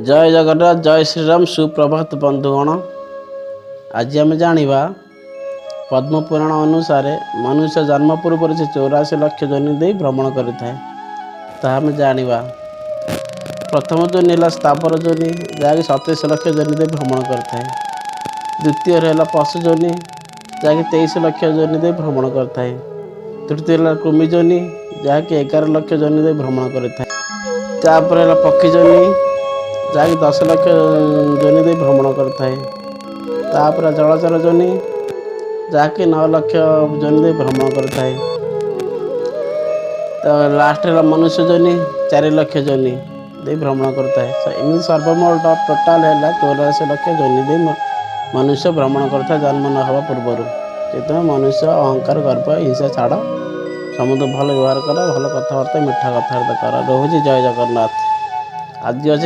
ଜୟ ଜଗନ୍ନାଥ, ଜୟ ଶ୍ରୀରାମ, ସୁପ୍ରଭାତ ବନ୍ଧୁଗଣ। ଆଜି ଆମେ ଜାଣିବା, ପଦ୍ମପୁରାଣ ଅନୁସାରେ ମନୁଷ୍ୟ ଜନ୍ମ ପୂର୍ବରୁ ସେ 84 ଲକ୍ଷ ଯୋନି ଦେଇ ଭ୍ରମଣ କରିଥାଏ। ତାହା ଆମେ ଜାଣିବା। ପ୍ରଥମ ଯୋନି ହେଲା ସ୍ଥାବର ଯୋନି, ଯାହାକି 27 ଲକ୍ଷ ଯୋନି ଦେଇ ଭ୍ରମଣ କରିଥାଏ। ଦ୍ୱିତୀୟରେ ହେଲା ପଶୁ ଯୋନି, ଯାହାକି 23 ଲକ୍ଷ ଯୋନି ଦେଇ ଭ୍ରମଣ କରିଥାଏ। ତୃତୀୟ ହେଲା କୃମି ଯୋନି, ଯାହାକି 11 ଲକ୍ଷ ଯୋନି ଦେଇ ଭ୍ରମଣ କରିଥାଏ। ତାପରେ ହେଲା ପକ୍ଷୀ ଯୋନି, ଯାହାକି 10 ଲକ୍ଷ ଯୋନି ଦେଇ ଭ୍ରମଣ କରିଥାଏ। ତାପରେ ଜଳଚର ଯୋନି, ଯାହାକି 9 ଲକ୍ଷ ଯୋନି ଦେଇ ଭ୍ରମଣ କରିଥାଏ। ତ ଲାଷ୍ଟ ହେଲା ମନୁଷ୍ୟ ଯୋନି, 4 ଲକ୍ଷ ଯୋନି ଦେଇ ଭ୍ରମଣ କରିଥାଏ। ତ ଏମିତି ସର୍ବମୋଟ ଟୋଟାଲ ହେଲା 84 ଲକ୍ଷ ଯୋନି ଦେଇ ମନୁଷ୍ୟ ଭ୍ରମଣ କରିଥାଏ ଜନ୍ମ ନ ହେବା ପୂର୍ବରୁ। ସେଥିପାଇଁ ମନୁଷ୍ୟ ଅହଙ୍କାର, ଗର୍ବ, ହିଂସା ଛାଡ଼। ସମସ୍ତଙ୍କୁ ଭଲ ବ୍ୟବହାର କର, ଭଲ କଥାବାର୍ତ୍ତା, ମିଠା କଥାବାର୍ତ୍ତା କର। ରହୁଛି, ଜୟ ଜଗନ୍ନାଥ। ଆଜି ଅଛି।